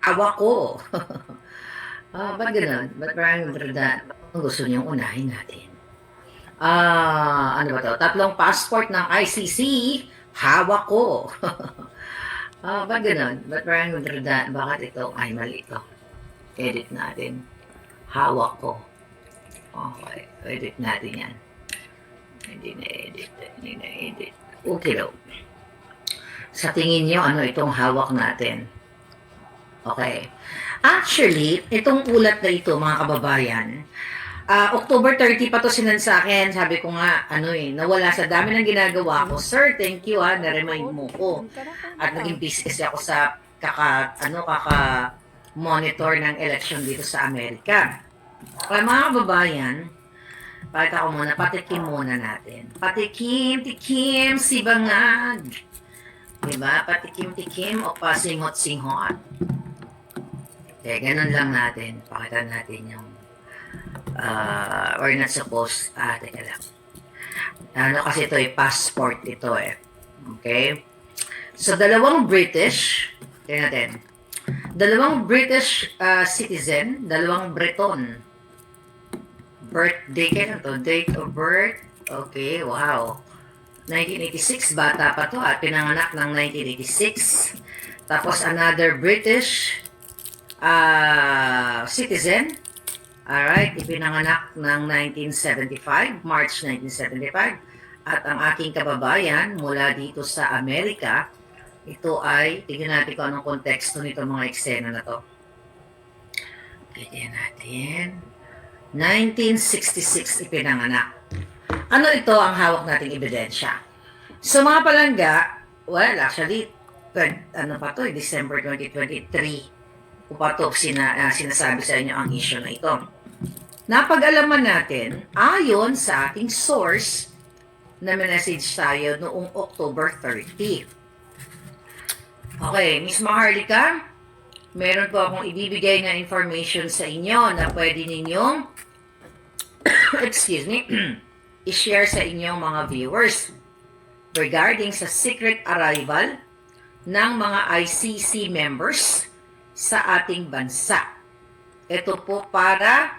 hawak ko. Ba't ganun? Ba't parang kung gusto niyong unahin natin? Ano ba to? Tatlong passport ng ICC, hawak ko. Ba't ganun? Ba't parang bakit ito? Ay, mali ito. Edit natin. Hawak ko. Okay, edit natin yan. Hindi na-edit. Okay daw. Sa tingin niyo, ano itong hawak natin? Okay. Actually, itong ulat na ito, mga kababayan, October 30 pa to sinan sa akin. Sabi ko nga, nawala sa dami ng ginagawa ko. Sir, thank you na-remind mo ko. At naging busy kasi ako sa monitor ng election dito sa Amerika. Kaya mga kababayan, pakita ko muna, patikim muna natin. Patikim, sibangag. Diba? Patikim o pasingot-singhot. Okay, ganun lang natin. Pakita natin yung we're not supposed, teka lang. Kasi ito ay passport ito eh. Okay? So, dalawang British, tingnan natin. Dalawang British citizen, dalawang Breton. Birthday, kaya to? Date of birth. Okay, wow. 1986, bata pa to at pinanganak ng 1986. Tapos another British citizen. Alright, ipinanganak ng 1975, March 1975. At ang aking kababayan mula dito sa Amerika, ito ay, tignan natin kung anong konteksto nito mga eksena na to. Tignan natin. 1966 ipinanganak. Ano ito ang hawak nating ebidensya? So mga palangga, well actually, December 2023, upatok sinasabi sa inyo ang issue na ito. Napag-alaman natin, ayon sa ating source, na message tayo noong October 30. Okay, Miss Maharlika, meron po akong ibibigay na information sa inyo na pwede ninyong i-share sa inyong mga viewers regarding sa secret arrival ng mga ICC members sa ating bansa. Ito po para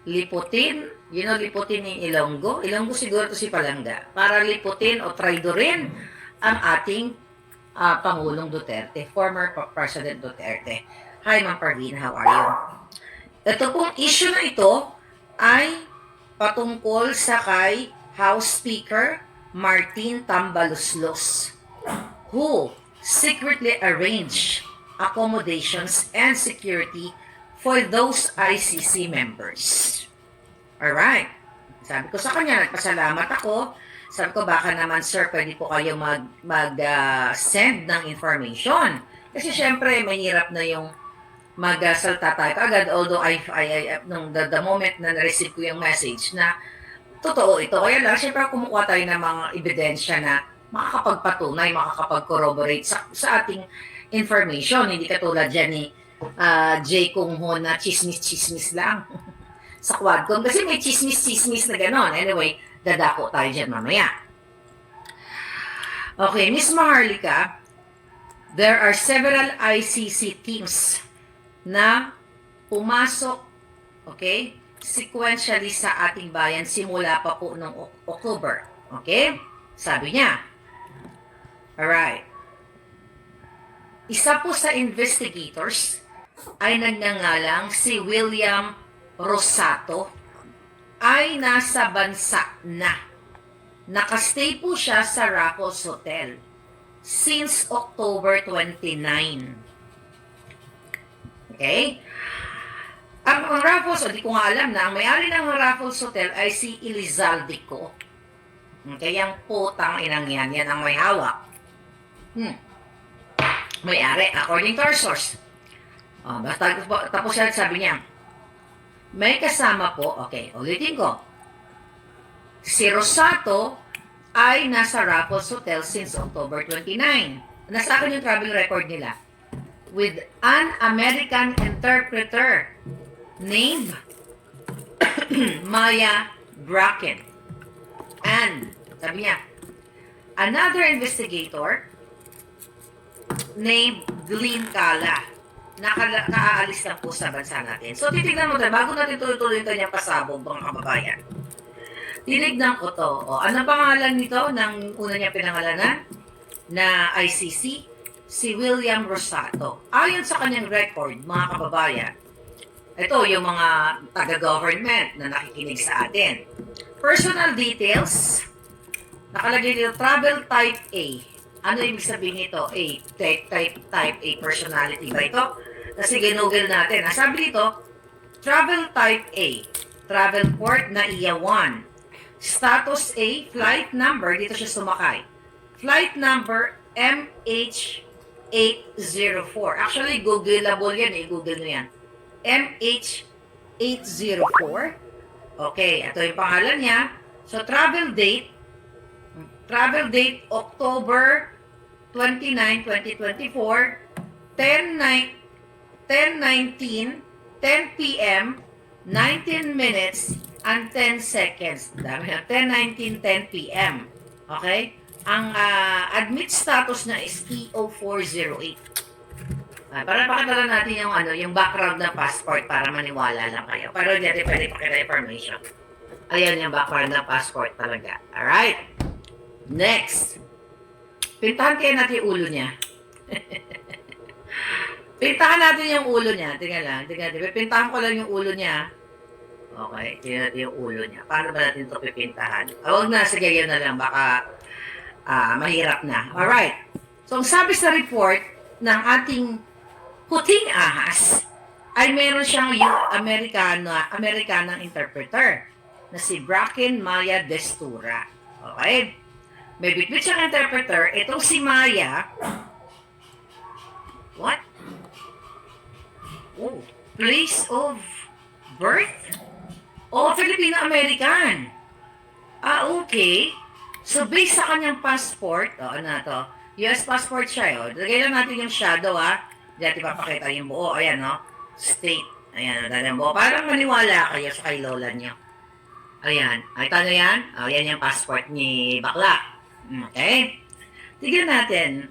liputin, liputin ni Ilonggo siguro to si Palangga, para liputin o traidorin ang ating Pangulong Duterte, former President Duterte. Hi, Ma'am Parvina, how are you? Ito pong issue na ito ay patungkol sa kay House Speaker Martin Tambaluslos, who secretly arranged accommodations and security for those ICC members. Alright. Sabi ko sa kanya, nagpasalamat ako. Sabi ko, baka naman sir, pwede po kayo mag-send ng information. Kasi syempre, mahirap na yung mag-salta tayo agad. Although, the moment na na-receive ko yung message na totoo ito. Kaya lang, syempre, kumukuha tayo ng mga ebidensya na makakapagpatunay, makakapag-corroborate sa ating information. Hindi katulad dyan ni J. Kung Ho na chismis-chismis lang sa Quadcom. Kasi may chismis-chismis na gano'n. Anyway, dadako tayo dyan mamaya. Okay, Miss Maharlika, there are several ICC teams na pumasok, okay, sequentially sa ating bayan simula pa po noong October. Okay? Sabi niya. Alright. Isa po sa investigators ay nagngangalang si William Rosato ay nasa bansa na. Nakastay po siya sa Raffles Hotel since October 29. Okay? Ang Raffles, di ko nga alam na, ang may-ari ng Raffles Hotel ay si Zaldy ko. Okay, yung putang inang yan ang may hawak. May-ari, according to our source. Tapos siya, sabi niya, may kasama po, okay, ulitin ko. Si Rosato ay nasa Raffles Hotel since October 29. Nasa akin yung travel record nila. With an American interpreter named Maya Bracken. And, sabi niya, another investigator named Glenn Kala. nakaalis lang po sa bansa natin. So, titignan mo tayo, bago natin tuloy-tuloy ito niyang pasabog, mga kababayan. Tinignan ko to. O, ano pangalan nito ng una niya pinangalanan na ICC? Si William Rosato. Ayon sa kanyang record, mga kababayan, ito yung mga taga-government na nakikinig sa atin. Personal details, nakalagay dito, travel type A. Ano ibig sabihin nito? Type A personality ba ito? Kasi ginugol natin. Sabi dito, travel type A. Travel port na iya 1. Status A, flight number, dito siya sumakay. Flight number MH804. Actually, Googleable yan eh. Google nyo yan. MH804. Okay, ito yung pangalan niya. So, travel date October 29, 2024, 10:19, 10 p.m., 19 minutes, and 10 seconds. Dami na. 10:19, 10 p.m. Okay? Ang admit status na is EO408. Para pakitala natin yung, yung background ng passport para maniwala lang kayo. Pero hindi natin pwede pakita information. Ayan yung background ng passport talaga. Alright? Next. Pintahan kaya natin yung ulo niya. Pintahan natin yung ulo niya. Tingnan lang. Pintahan ko lang yung ulo niya. Okay, tingnan natin yung ulo niya. Paano ba natin ito pipintahan? Huwag na, sige, yun na lang. Baka mahirap na. Alright. So, ang sabi sa report ng ating puting ahas ay meron siyang Amerikanang interpreter na si Bracken Maya Destura. Okay? May bitbit siyang interpreter. Itong si Maya, what? Oh, place of birth? Oh, Filipino-American. Okay. So, based sa kanyang passport, ano to? US passport siya, Lagay lang natin yung shadow, Hindi natin papakita yung buo. Ayan, State. Ayan, yung buo. Parang maniwala kayo sa kay lola niyo. Ayan. Nakita nyo yan? Yan yung passport ni Bakla. Okay? Tignan natin.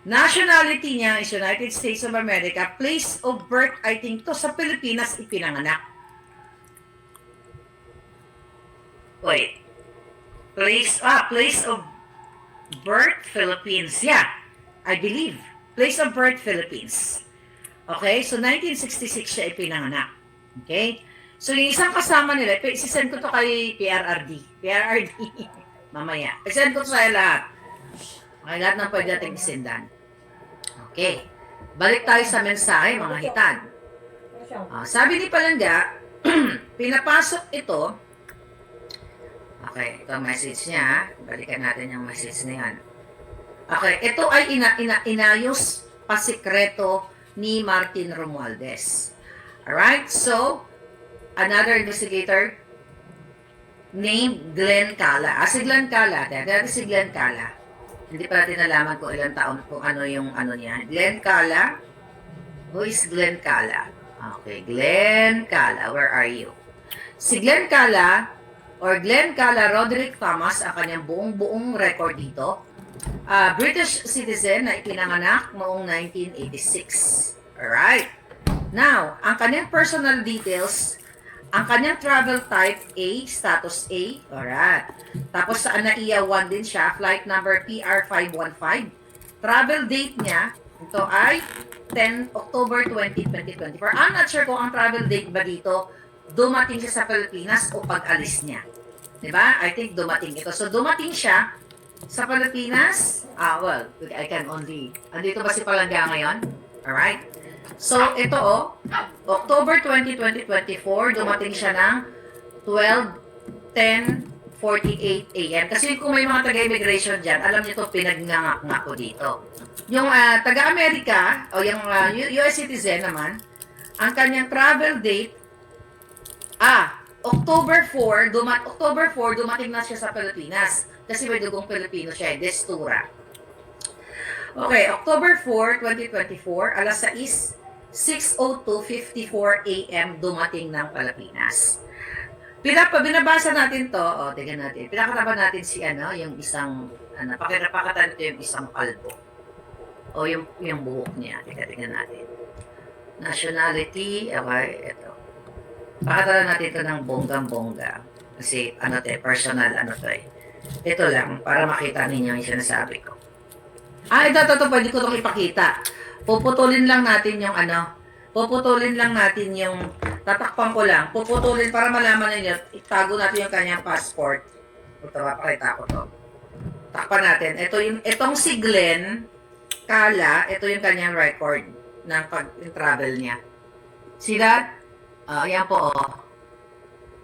Nationality niya is United States of America. Place of birth, I think to sa Pilipinas ipinanganak. Wait. Place of birth, Philippines. Yeah, I believe. Place of birth, Philippines. Okay, so 1966 siya ipinanganak. Okay? So yung isang kasama nila, isisend ko to kay PRRD. Mamaya. Isend ko to sa lahat. Okay, lahat ng pwede natin isendan. Okay. Balik tayo sa mensahe, mga hitan. Sabi ni Palangga, pinapasok ito. Okay, ito ang message niya. Balikan natin yung message na yan. Okay, ito ay inayos pasikreto ni Martin Romualdez. Alright, so, another investigator named Glenn Cala. Si Glenn Cala. Dati si Glenn Cala. Hindi pa natin nalaman kung ilang taon, kung ano yung niya. Glenn Cala. Who is Glenn Cala? Okay, Glenn Cala. Where are you? Si Glenn Cala, or Glenn Cala Roderick Thomas, ang kanyang buong record dito. British citizen na ipinanganak noong 1986. Alright. Now, ang kanyang personal details, ang kanyang travel type A, status A. Alright. Tapos sa NAIA 1 din siya, flight number PR515. Travel date niya, ito ay 10 October 2024. I'm not sure kung ang travel date ba dito dumating siya sa Pilipinas o pag-alis niya. Diba? I think dumating ito. So, dumating siya sa Pilipinas. Well, I can only... Andito ba si Palangga ngayon? Alright? So, ito October 20, 2024, dumating siya ng 12:10:48 a.m. Kasi kung may mga taga-immigration dyan, alam niyo ito, pinagnangak ko dito. Yung taga-Amerika, o yung US citizen naman, ang kanyang travel date, October 4, dumating na siya sa Pilipinas. Kasi may dugong Pilipino siya, Destura. Okay, October 4, 2024, alas 6:02:54 a.m. dumating ng Pilipinas. Binabasa natin to, tingnan natin. Pinakataban natin si yung isang, pakatano ito yung isang kalbo. O yung buhok niya. Tingnan natin. Nationality, okay, ito. Pakatala natin ito ng bonggang-bongga. Kasi, personal, Ito lang, para makita ninyo yung sinasabi ko. Ito, pwede ko itong ipakita. Puputulin lang natin yung tatakpan ko lang, puputulin para malaman ninyo, itago natin yung kanyang passport. Ito, papakita ko to. Takpan natin. Itong si Glenn Kala, ito yung kanyang record ng pag-travel niya. See that? Ayan po,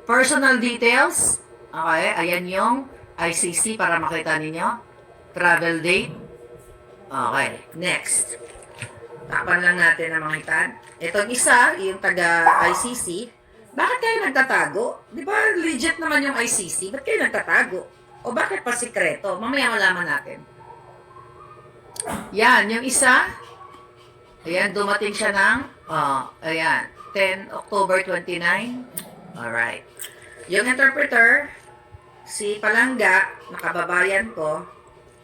personal details. Okay, ayan yung ICC para makita ninyo. Travel date. Okay, next. Takpan lang natin ang mga itan. Itong isa, yung taga-ICC, bakit kayo nagtatago? Di ba legit naman yung ICC? Ba't kayo nagtatago? O bakit pa sikreto? Mamaya malaman natin. Yan, yung isa. Ayan, dumating siya ng, ayan, 10 October 29. Alright. Yung interpreter, si Palangga, nakababayan ko,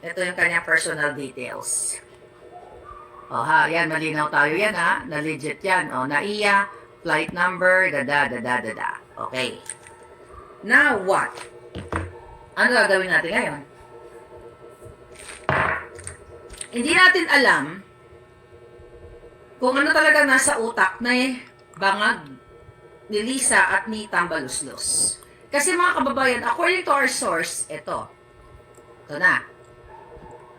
ito yung kanyang personal details. Yan, malinaw tayo yan na legit yan. Naiya, flight number, dada. Okay. Now what? Ano gagawin natin ngayon? Hindi natin alam kung ano talaga nasa utak na bangag ni Lisa at ni Tamba Luslos. Kasi mga kababayan, according to our source, ito na.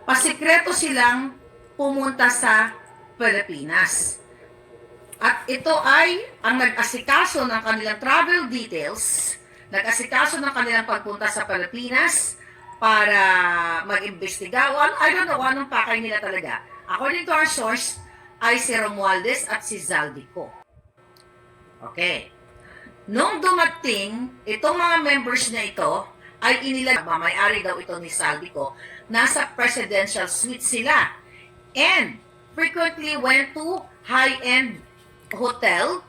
Pasikreto silang pumunta sa Pilipinas. At ito ay ang nag-asikaso ng kanilang travel details, nag-asikaso ng kanilang pagpunta sa Pilipinas para mag-imbestiga. I don't know anong pakay nila talaga. According to our source, ay si Romualdez at si Zaldy ko. Okay. Nung dumating, itong mga members na ito ay inilag, may-ari daw ito ni Zaldy ko, nasa presidential suite sila. And frequently went to high-end Hotel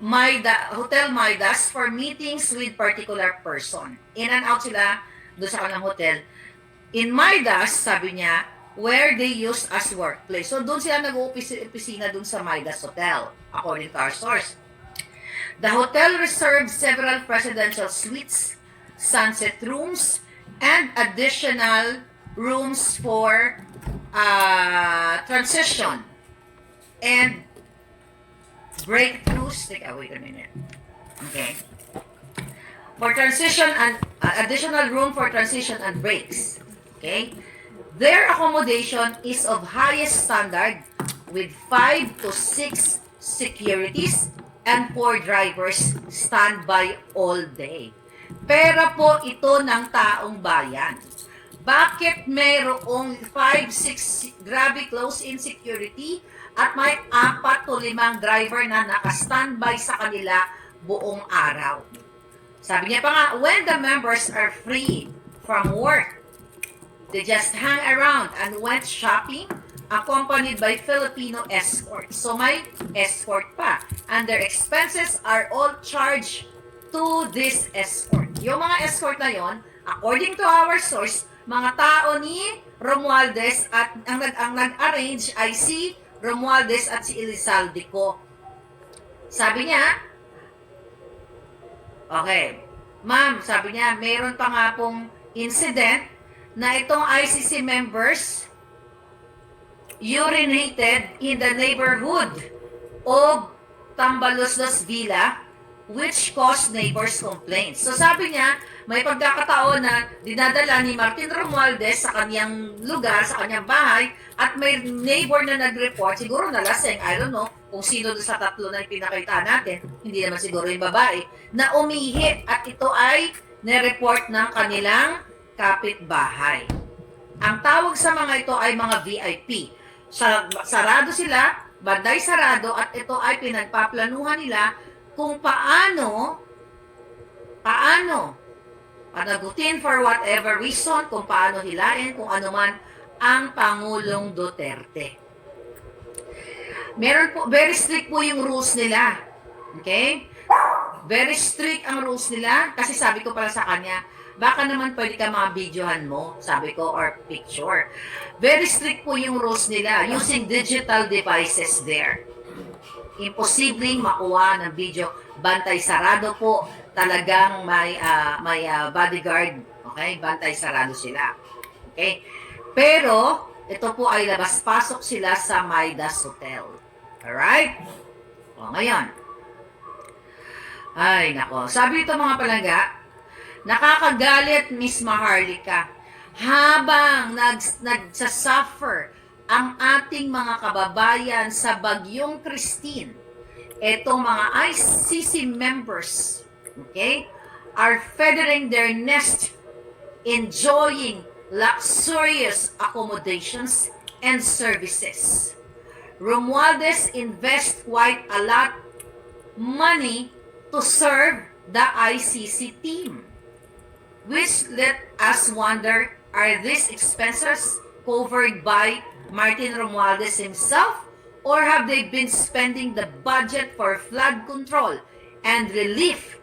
Midas for meetings with particular person. In and out sila doon sa kanilang hotel. In Midas, sabi niya, where they use as workplace. So doon sila nag-uopisina doon sa Midas Hotel, according to our source. The hotel reserves several presidential suites, sunset rooms, and additional rooms for transition and breakthroughs. Wait a minute. Okay. For transition and additional room for transition and breaks. Okay. Their accommodation is of highest standard with 5 to 6 securities and 4 drivers standby all day. Pera po ito ng taong bayan. Bakit mayroong 5-6 grabe close-in security at may 4 to 5 driver na naka-standby sa kanila buong araw? Sabi niya pa nga, when the members are free from work, they just hang around and went shopping accompanied by Filipino escorts. So may escort pa. And their expenses are all charged to this escort. Yung mga escort na yon, according to our source, mga tao ni Romualdez at ang nag-arrange ay si Romualdez at si Elizalde ko. Sabi niya, okay, ma'am, sabi niya, mayroon pa nga pong incident na itong ICC members urinated in the neighborhood of Tambaluslos Villa, which caused neighbors' complaints. So sabi niya, may pagkakataon na dinadala ni Martin Romualdez sa kanyang lugar, sa kanyang bahay, at may neighbor na nag-report, siguro nalaseng, I don't know, kung sino doon sa tatlo na pinakita natin, hindi naman siguro yung babae, na umihi at ito ay nireport ng kanilang kapitbahay. Ang tawag sa mga ito ay mga VIP. Sarado sila, banday sarado, at ito ay pinagpaplanuhan nila kung paano panagutin for whatever reason, kung paano hilain, kung ano man ang Pangulong Duterte. Meron po, very strict po yung rules nila. Okay? Very strict ang rules nila kasi sabi ko pala sa kanya, baka naman pwede ka mga videohan mo, sabi ko, or picture. Very strict po yung rules nila, using digital devices there. Imposibleng makuha ng video. Bantay sarado po. Talagang may bodyguard. Okay? Bantay sarado sila. Okay? Pero, ito po ay labas-pasok sila sa Midas Hotel. Alright? O, ngayon. Ay, nako. Sabi ito mga palangga, nakakagalit Miss Maharlika habang nagsasuffer ang ating mga kababayan sa bagyong Christine. Itong mga ICC members, okay, are feathering their nest, enjoying luxurious accommodations and services. Romualdez invest quite a lot money to serve the ICC team, which let us wonder, are these expenses covered by Martin Romualdez himself, or have they been spending the budget for flood control and relief?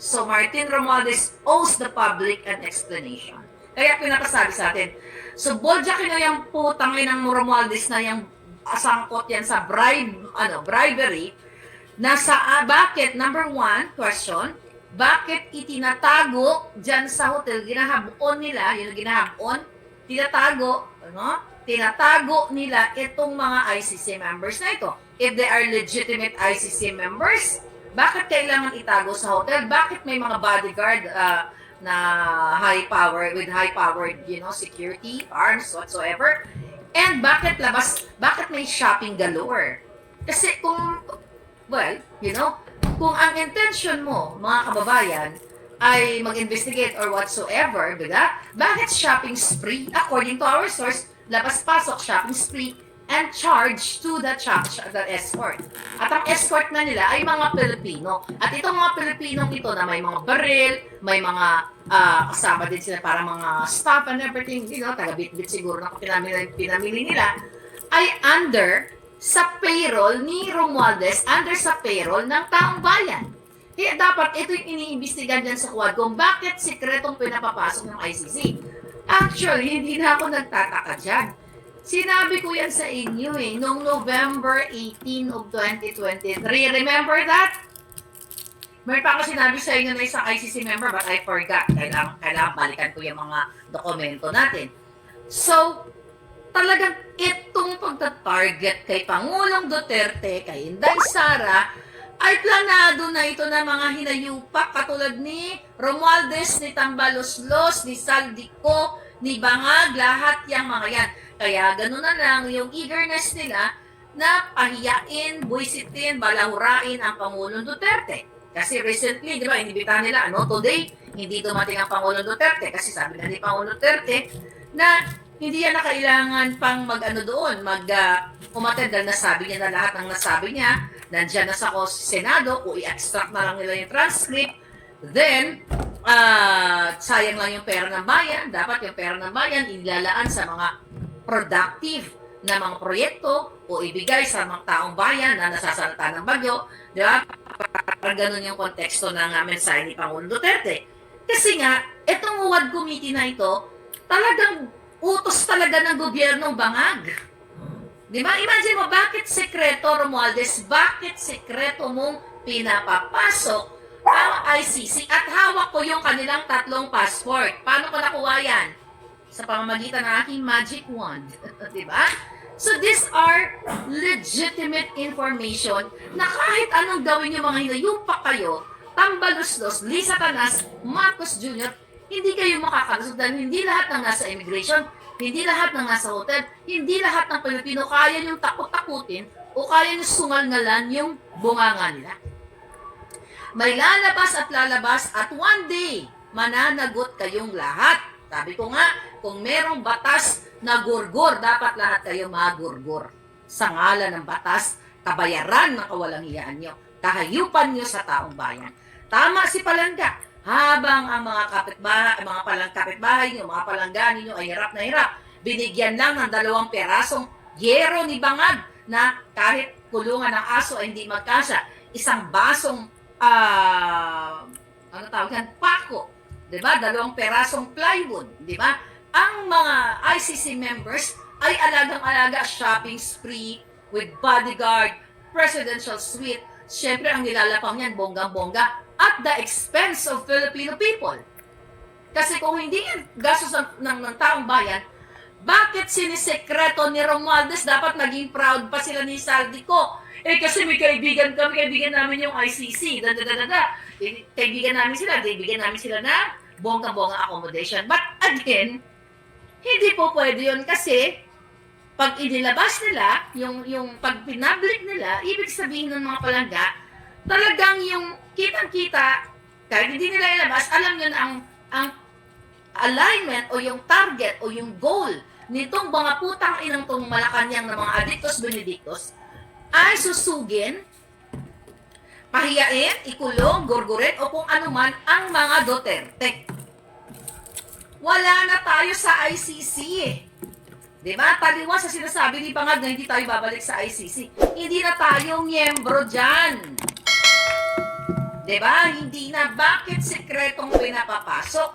So Martin Romualdez owes the public an explanation. Kaya pinakasabi sa atin, so boljakin na yung putangin ng Romualdez na yung asangkot yan sa bribery, na sa bakit, number one, question, bakit itinatago dyan sa hotel, ginahabon nila, yung ginahabon, tinatago nila itong mga ICC members na ito. If they are legitimate ICC members, bakit kailangan itago sa hotel? Bakit may mga bodyguard na high-powered, security, arms, whatsoever? And bakit may shopping galore? Kasi kung ang intention mo, mga kababayan, ay mag-investigate or whatsoever, diba? Bakit shopping spree? According to our source, labas-pasok shopping spree and charge to the escort. At ang escort na nila ay mga Pilipino. At itong mga Pilipinong ito na may mga baril, may mga kasama din sila para mga staff and everything, taga-bit-bit siguro na pinamili nila, ay under sa payroll ni Romualdez, under sa payroll ng taong bayan. Kaya dapat ito yung iniimbestigan dyan sa Quad kung bakit sikretong pinapapasok ng ICC. Actually, hindi na ako nagtataka dyan. Sinabi ko yan sa inyo noong November 18 of 2023. Remember that? Meron pa ako sinabi sa inyo na isang ICC member but I forgot. Kailangan balikan ko yung mga dokumento natin. So, talagang itong pagta-target kay Pangulong Duterte, kay Inday Sara, ay planado na ito ng mga hinayupak katulad ni Romualdez, ni Tamba, ni Zaldy, ni Bangag, lahat yung mga yan. Kaya gano'n na lang yung eagerness nila na pahiyain, buwisitin, balahurain ang Pangulong Duterte. Kasi recently, di ba, inibitahan nila, today, hindi dumating ang Pangulong Duterte kasi sabi na ni Pangulong Duterte na hindi yan na kailangan pang umattend dahil nasabi niya na lahat ng nasabi niya, nandiyan na sa Senado, kung i-extract na lang nila yung transcript, then, sayang lang yung pera ng bayan, dapat yung pera ng bayan ilalaan sa mga productive na mga proyekto o ibigay sa mga taong bayan na nasasalta ng bagyo, di ba? Para ganun yung konteksto ng mensahe ni Pangulong Duterte. Kasi nga, itong UWAD committee na ito, talagang utos talaga ng gobyernong Bangag. Di ba? Imagine mo, bakit sekreto, Romualdez, bakit sekreto mong pinapapasok ang ICC at hawak ko yung kanilang 3 passport? Paano ko nakuha yan? Sa pamamagitan ng aking magic wand. Di ba? So these are legitimate information na kahit anong gawin yung mga hinayupak kayo, Tambaluslos, Lisa Tanas, Marcos Jr., hindi kayo makakalusot dahil hindi lahat ng nasa immigration, hindi lahat ng nasa hotel, hindi lahat ng Pilipino kaya niyong takot-takutin o kaya niyong sumalngalan yung bunganga nila. May lalabas at one day, mananagot kayong lahat. Sabi ko nga, kung merong batas na gurgur, dapat lahat kayo magurgur. Sa ngalan ng batas, kabayaran ng kawalang hiyaan nyo, kahayupan nyo sa taong bayan. Tama si Palangga. Habang ang mga kapitbahay nyo, mga palangga ninyo ay hirap na hirap, binigyan lang ng 2 perasong yero ni Bangag na kahit kulungan ng aso ay hindi magkasya. Isang basong, pako Diba? 2 perasong plywood. Diba? Ang mga ICC members ay alagang-alaga shopping spree with bodyguard, presidential suite. Siyempre, ang nilalapang yan, bonggang-bongga, at the expense of Filipino people. Kasi kung hindi yan gastos ng taong bayan, bakit sinisekreto ni Romualdez dapat naging proud pa sila ni Zaldy ko? Kasi may kaibigan namin yung ICC, kaibigan namin sila na bonggang-bongga accommodation. But again, hindi po pwede yun kasi pag inilabas nila, yung pag pinablik nila, ibig sabihin ng mga palangga, talagang yung kitang-kita, kahit hindi nila ilabas, alam yun ang alignment o yung target o yung goal nitong mga putang inang tong Malacanang na mga adictos benedictos ay susugin, pahiyain, ikulong, gurgurin o kung anuman ang mga Duterte. Wala na tayo sa ICC eh. Diba? Taliwas sa sinasabi ni Bangag na hindi tayo babalik sa ICC. Hindi na tayo miyembro dyan. Diba? Hindi na. Bakit sekretong pinapapasok?